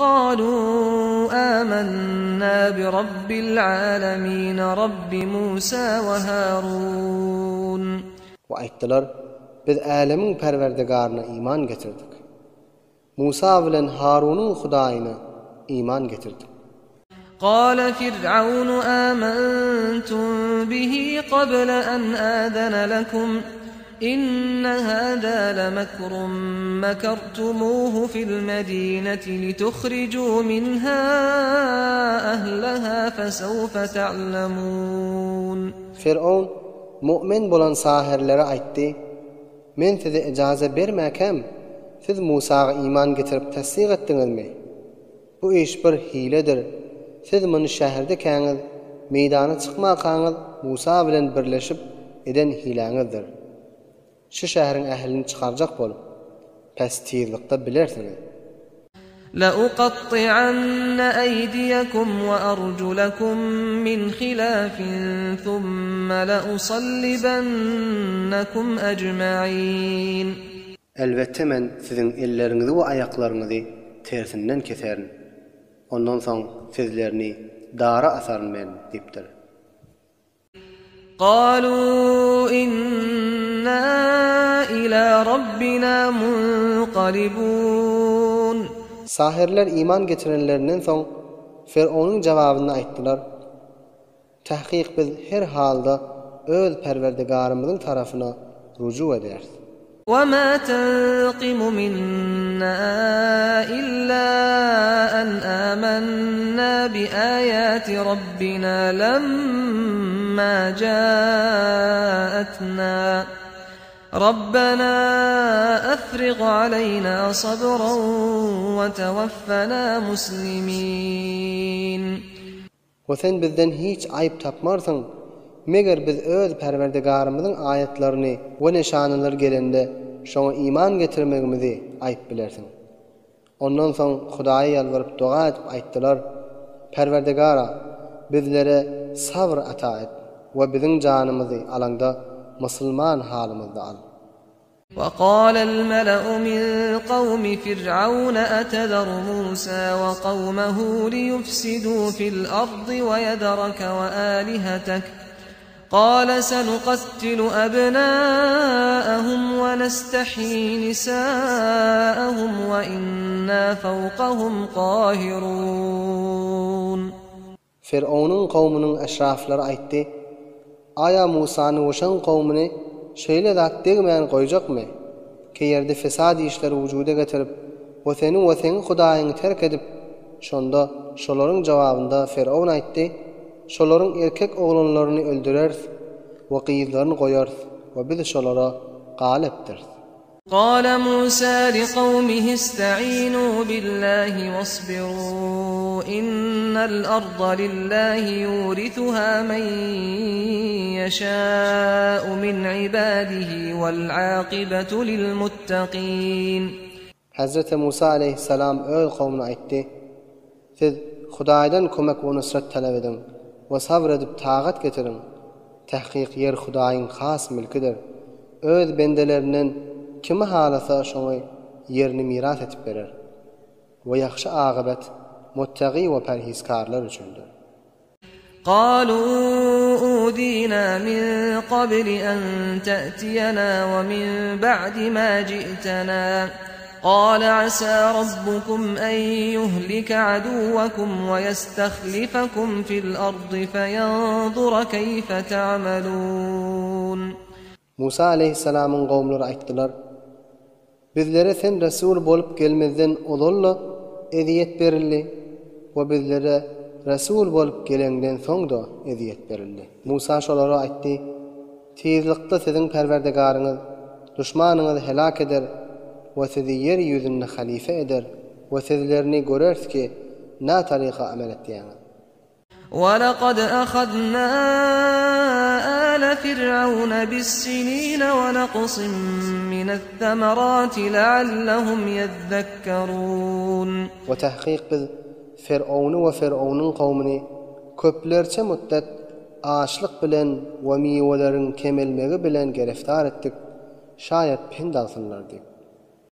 Galu amanna bi Rabbil alamin Rabbi Musa we Harun. We aýtdylar, Biz älemiň Perwerdigaryna iman getirdik. Musa bilen Harunyň Hudaýyna iman getirdik. Gala Fir'aunu amantum bihi qabla an adana lakum inna hada lamakrun makartumuhu fil madinati lituhriju minha ahlaha fasawfa ta'lamun. Fir'aun mu'min bolan sahyrlara aýtdy, Men size ejaza bermäkäm, siz Musaga iman getirip tassyk etdiňizmi? Bu iş bir hiledir. Siz muny şäherdekäňiz, meýdana çykmakaňyz Musa bilen birleşip eden hiläňizdir. Şu şäheriň ählini çykarjak bolup. Pes tizlikde bilersiňiz. لَأُقَطِّعَنَّ أَيْدِيَكُمْ وَأَرْجُلَكُم مِّنْ خِلَافٍ ثُمَّ لَأُصَلِّبَنَّكُمْ أَجْمَعِينَ. Elbetde men siziň elleriňizi we aýaklaryňyzy tersinden keserin. Ondan soň sizlerini dara asaryn men diýipdir. Galu inna ila rabbina munqalibun. Sahyrlar iman getirenlerinden soň Ferownyň jababynda aýtdylar, Takyk biz her halda öz Perwerdigarymyzyň tarapyna rujuk ederis. وَمَا تَنقِمُ مِنَّا إِلَّا أَنْ آمَنَّا بِآيَاتِ رَبِّنَا لَمَّا جَاءَتْنَا رَبَّنَا أَفْرِغْ عَلَيْنَا صَبْرًا وَتَوَفَّنَا مُسْلِمِينَ. We sen bizden hiç aýyp tapmarsyň, meger biz öz Perwerdigarymyzyň aýatlaryny we nyşanalary gelende şoňa iman getirmegimizi aýyp bilersiň. Ondan soň Hudaýa ýalbaryp doga edip aýtdylar, Perwerdigara, bizlere sabr ata et we biziň janymyzy alaňda musulman halymyzda al. وَقَالَ الْمَلَأُ مِنْ قَوْمِ فِرْعَوْنَ أَتَذَرُ مُوسَىٰ وَقَوْمَهُ لِيُفْسِدُوا فِي الْأَرْضِ وَيَذَرَكَ وَآلِهَتَكَ قَالَ سَنُقَتِّلُ أَبْنَاءَهُمْ وَنَسْتَحْيِي نِسَاءَهُمْ وَإِنَّا فَوْقَهُمْ قَاهِرُونَ. Ferownyň kowmunyň eşraflary aýtdy, Aýa Musany we şoň kowmuny şeýle zat degmän goýjakmy? Ki ýerde fesat işleri wujuda getirip we seni we seň Hudaýyňy terk edip, şonda şolaryň jogabynda Ferown aýtdy, Şolaryň erkek oglanlaryny öldüreris we gyzlaryny goýarys we biz şolara galypdyrys. قَالَ مُوسَىٰ لِقَوْمِهِ اسْتَعِينُوا بِاللَّهِ وَاصْبِرُوا إِنَّ الْأَرْضَ لِلَّهِ يُورِثُهَا مَن يَشَاءُ مِنْ عِبَادِهِ وَالْعَاقِبَةُ لِلْمُتَّقِينَ. Hezreti Musa aleýhissalam öz kowmuna aýtdy, Siz Hudaýdan kömek we nusrat talap ediň we sabyr edip tagat getiriň. Tahkyk ýer Hudaýyň has mülküdir. Öz bendelerinden kimi halasa şoňa ýerini miras etip berer. We ýagşy agybat muttagy we parhizkarlar üçindir. قَالُوا أُوذِينَا مِن قَبْلِ أَن تَأْتِيَنَا وَمِن بَعْدِ مَا جِئْتَنَا قَالَ عَسَىٰ رَبُّكُمْ أَن يُهْلِكَ عَدُوَّكُمْ وَيَسْتَخْلِفَكُمْ فِي الْأَرْضِ فَيَنظُرَ كَيْفَ تَعْمَلُونَ. Musa aleýhissalamyň kowumlary aýtdylar, Bizlere sen resul bolup gelmezden ozal-da ezýet berildi we bizlere resul bolup geleňden soň-da ezýet berildi. Musa şolara aýtdy, Tizlikde siziň Perwerdigaryňyz duşmanyňyzy heläk eder we sizi ýer ýüzünde halyfa eder we sizlerini göreris ki, nä taryka amel etýäňiz. وَلَقَدْ أَخَذْنَا آلَ فِرْعَوْنَ بِالسِّنِينَ وَنَقْصٍ مِّنَ الثَّمَرَاتِ لَعَلَّهُمْ يَذَّكَّرُونَ. We tahkyk biz Ferowny we Ferownyň kowmuny köplerçe mutdet açlyk bilen we miweleriň kemelmegi bilen gereftar etdik, şaýat pent alsynlar diýip.